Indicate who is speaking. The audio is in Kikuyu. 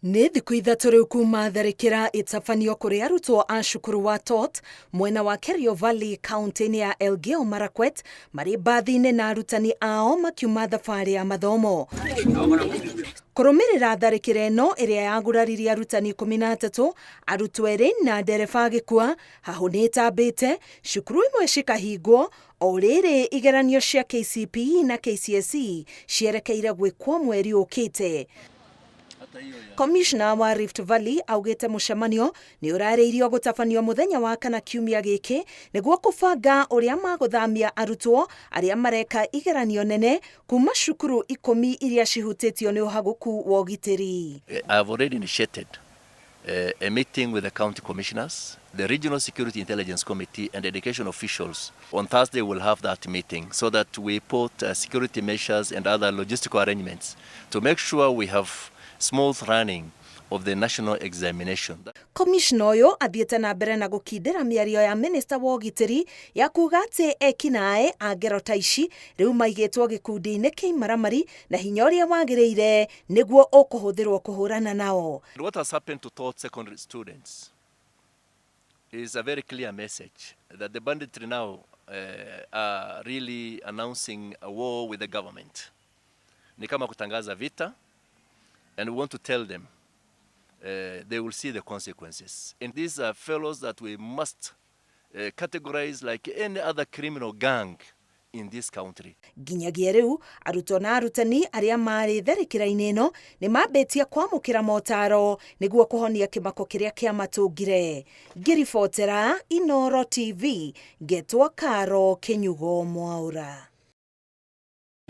Speaker 1: Nĩ thikũ 3 rĩu kuma tharĩkĩra ĩtabanio kũrĩ arutwo a cukuru wa Tot mwena wa Kerio Valley kaunti-inĩ ya Elgeyo Marakwet marĩ mbathi-inĩ na arutani ao makiuma thabarĩ ya mathomo. Kũrũmĩrĩra tharĩkĩra ĩno ĩrĩa yaguraririe arutani 13, arutwo 2 na ndereba agĩkua, hahũ nĩ ĩtambĩte, cukuru imwe cikahingwo, o rĩrĩ igeranio cia KCPE na KCSE cierekeire gwĩkwo mweri ũkĩte. Commissioner wa Rift Valley augĩte mũcemanio nĩ ũrarĩirio gũtabanio mũthenya wa kana kiumia gĩkĩ nĩguo kũbanga ũrĩa magũthamia arutwo arĩa mareka igeranio nene kuma cukuru 10 iria cihutĩtio nĩ ũhagũku wa ũgitĩri.
Speaker 2: I have already initiated a meeting with the county commissioners, the Regional Security Intelligence Committee and education officials. On Thursday we'll have that meeting so that we put security measures and other logistical arrangements to make sure we have smooth running of the national examination.
Speaker 1: Commissioner ũyũ athiĩte na mbere na gũkindĩra mĩario ya minister wa ũgitĩri ya kuga atĩ ekinaĩ a ngero ta ici rĩu maigĩtwo gĩkundi-inĩ kĩa imaramari na hinya ũrĩa wagĩrĩire nĩguo ũkũhũthĩrwo kũhũrana nao.
Speaker 2: What has happened to Tot secondary students is a very clear message that the banditry now are really announcing a war with the government. Ni kama kutangaza vita, and we want to tell them they will see the consequences. And these are fellows that we must categorize like any other criminal gang in this country.
Speaker 1: Nginyagia rĩu arutwo na arutani arĩa marĩ tharĩkĩra-inĩ ĩno nĩ mambĩtie kwamũkĩra motaro nĩguo kũhonia kĩmako kĩrĩa kĩamatũngire. Ngĩribotera Inooro TV, ngetwo Karo Kĩnyugo Mwaũra.